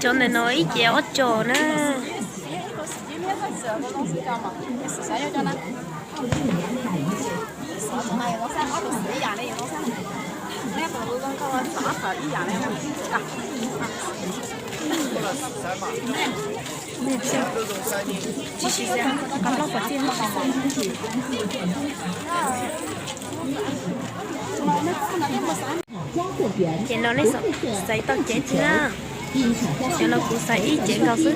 Cov ntawm no ib cev ob tso na. Ces no nej xaiv tau cev twg na? Cov no kuv xaiv ib cev nkaus xwb.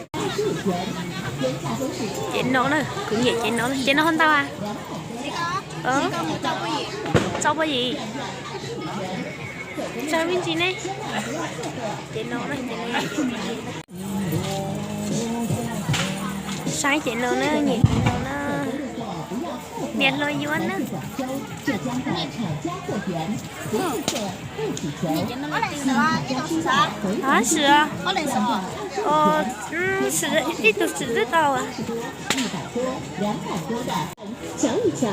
Cev no na, kuv nyiam cev no na. Cev no ho ntau a? Rau puas yim? Rau me ntsis ne. Cev no na, cev no. Saib cev no na, nyiam cev no na. Niam hluas yuav na. Sim, ib tug sim twb tau. 瞧一瞧，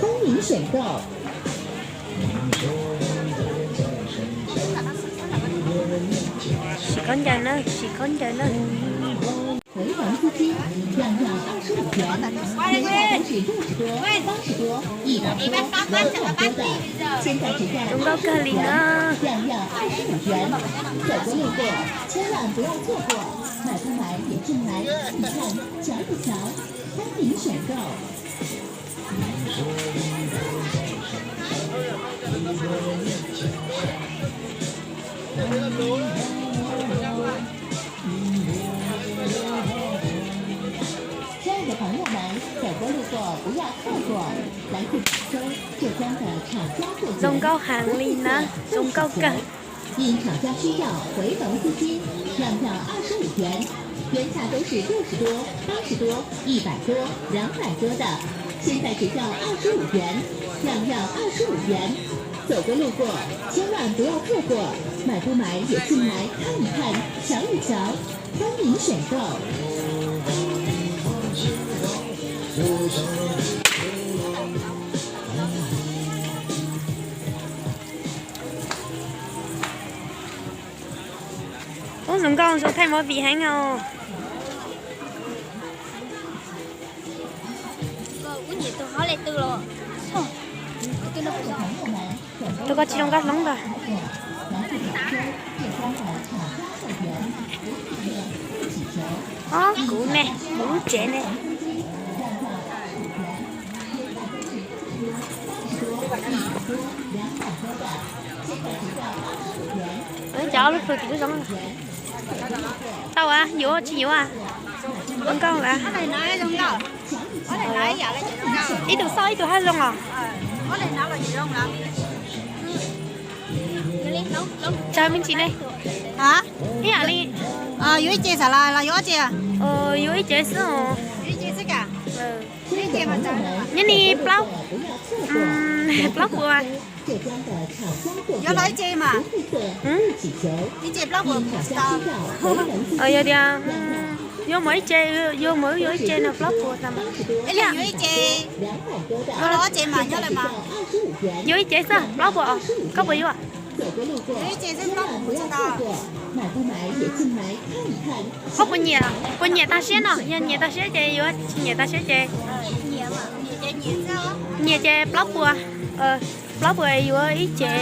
聪明选购。 Sim khaub ncaws na, sim khaub ncaws na. 回笼资金，样样二十五元，原价都是六十多、八十多、一百多、两百多的，现在只要 Zoo nkauj kawg li na. 样样二十五元，走过路过，千万不要错过，买不买也进来看一看，瞧一瞧，聪明选购。 亲爱的朋友们，走过路过不要错过，来自广州、浙江的厂家货源。 Zoo nkauj heev li na, zoo nkauj kawg. 因厂家需要回笼资金，样样二十五元，原价都是六十多、八十多、一百多、两百多的，现在只要二十五元，样样二十五元。走过路过，千万不要错过，买不买也进来看一看，瞧一瞧，聪明选购。 Ub, zoo nkauj zoo thaij movie heev os. Tus ko tsis zoo nkauj hloov ntag. Ob, kuv ne, kuv lub tsev ne. Cov ob lub plhu tim lub zoov. Tau as, yuav tsis yuav as? Zoo nkauj lawm. Ib tug xoj ib tug haj zoo os. Tsawg me ntsis ne? Ib yam li yuav ib ce xav los los yuav ob ce? Yuav ib ce xwb os. Nyob li plaub, plaub puas. Yuav los ib ce mas. Ib ce plaub puas tsis tau. Yog tias yuav mus ib ce, yuav mus yuav ib ce no plaub puas tau mas. Ib leeg yuav ib ce. Yuav los ob ce mas nyob lawm mas. Yuav ib ce xwb plaub puas, koj puas yuav? Yuav ib ce xwb plaub puas tsis tau. Koj puas nyiam, puas nyiam tag siab no? Yog nyiam tag siab ces yuav, tsis nyiam tag siab ces nyiam ces plaub puas, plaub puas yuav ib ce.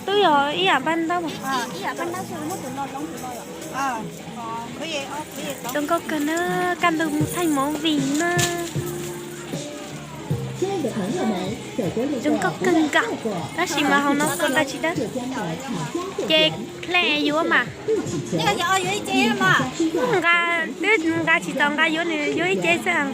Twb yog ib yam paj ntaub. Zoo nkauj kawg na, kaj ntug mus thaij movie na. Zoo nkauj kawg nkaus, tab sis mas hauv no kuv nqa tsis dawb. Ces hle yuav mas. Nqa, twb nqa tsis tau, nqa yuav nws yuav ib ce xwb.